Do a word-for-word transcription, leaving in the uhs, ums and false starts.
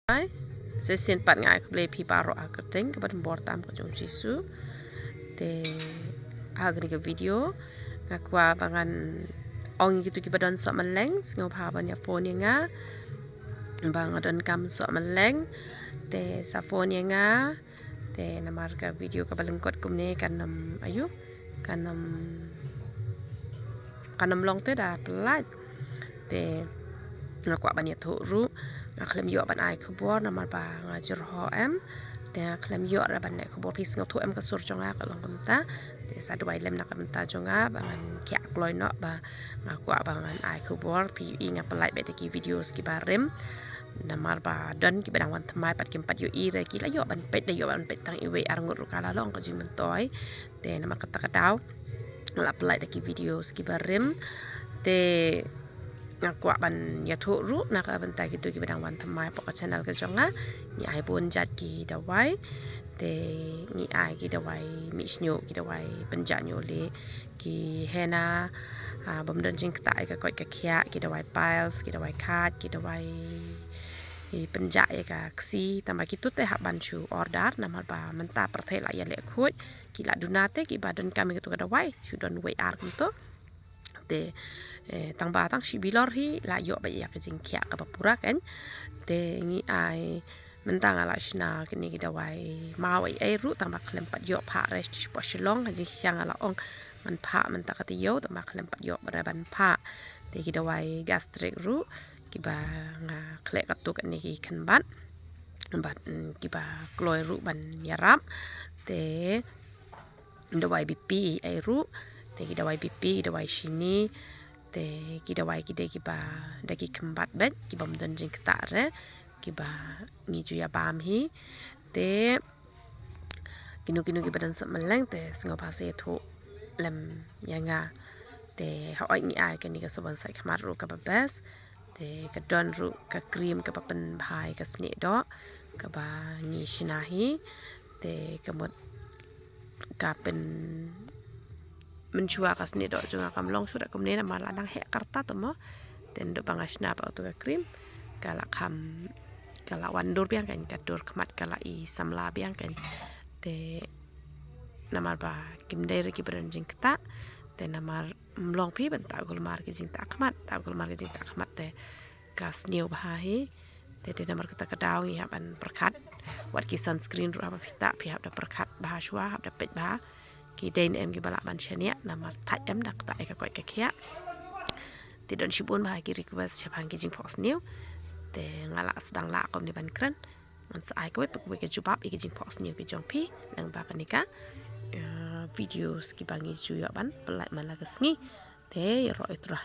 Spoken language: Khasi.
Ai, sa shisien pat nga ai khublei phi baroh ha ka kyrteng kaba donbor tam ka jong u Jisu. Te ha kane ka video nga kwah ba ngan ong ïa kito kiba don sohmynleng, sngewbha ban ïa phone ïa nga. Ba nga donkam sohmynleng, te sa phone ïa nga. Te namar ka video kaba lyngkot kumne kan ym, aïu, kan ym, kan ym long te da pyllait. Te nga kwah ban ïathuh ruh, nga khlem ïoh ban ai khubor namar ba nga jyrhoh em. Te nga khlem ïoh ruh ban leh khubor, phi sngewthuh em ka sur jong nga ka long kumta. Te sa duwai lem na ka bynta jong nga ba ngan khiah kloi noh, ba nga kwah ba ngan ai khubor. Phi ïohi nga pyllait beit da ki videos kiba rim. Namar ba don kiba dang wan thymmai pat kim pat ïohi re, ki la ïoh ban peit, da ïoh ban peit tang iwei ar ngut ruh ka la long ka jingmyntoi. Te namar kata ka daw nga la pyllait da ki videos kiba rim. Te nga kwah ban ïathuh ruh na ka bynta kito kiba dang wan thymmai hapoh ka channel ka jong nga. Ngi ai bun jait ki dawai. Te ngi ai ki dawai mih shñiuh, ki dawai pynjah ñiuh lieh, ki henna, ah, bym don jingktah ïa ka koit ka khiah, ki dawai piles, ki dawai khait, ki dawai, eh, pynjah ïa ka ksi. Tangba kito te hap ban shu order namar ba mynta pyrthei la ïaleh khuid, ki la duna te kiba donkam ïa kito ka dawai shu don wei ar kumto. Te, eh, tangba tang shi bilor hi la ïoh beit ïa ka jingkhiah kaba pura kan. Te ngi ai, mynta nga la shna kine ki dawai maw ei ei ruh, tangba khlem pat ïoh phah re sha Shillong, ha jingshisha nga la ong ngan phah mynta ka taïew, tangba khlem pat ïoh re ban phah. Te ki dawai gastric ruh kiba nga khleh katto katne ki kynbat, bad, mm, kiba kloi ruh ban ïarap. Te dawai B P ei ruh, te ki dawai B P, dawai shini, te ki dawai ki dei kiba da ki kynbat beit, kiba ym don jingktah re, kiba ngi ju ïa bam hi. Te kino kino kiba don sohmynleng te sngewbha sa ïathuh lem ïa nga. Te hooid ngi ai kane ka sabon sait khmat ruh kaba best. Te ka don ruh ka cream kaba pynbha ïa ka snieh doh kaba ngi shna hi. Te ka mut ka pynmynshwa ka snieh doh jong nga, kam long shuh kumne namar la nang heh ka rta to mo. Te naduh ba nga shna pat kato ka cream ka la kham, ka la wan dur biang kan, ka dur khmat ka la i samla biang kan. Te namar ba kim dei re kiba don jingktah, te namar ym long phi ban tah gulmar ki jingtah khmat, tah gulmar ki jingtah khmat te ka sniew bha hi. Te, te namar kata ka daw ngi hap ban pyrkhat. Wat ki sunscreen ruh haba phi tah, phi hap da pyrkhat bha shuwa, hap da peit bha. Ki dei ne em kiba lah ban shaniah, namar thait em da ktah ïa ka koit ka khiah. Te don shibun bha ki request shaphang ki jingphohsniew. Te nga la sdang lah kumne ban kren. Ngan sa ai kawei pa kawei ka jubab ïa ki jingphohsniew ki jong phi lyngba kane ka, eh, videos kiba ngi ju ïoh ban pynlait man la ka sngi. Te ïaroh ïa u Trai.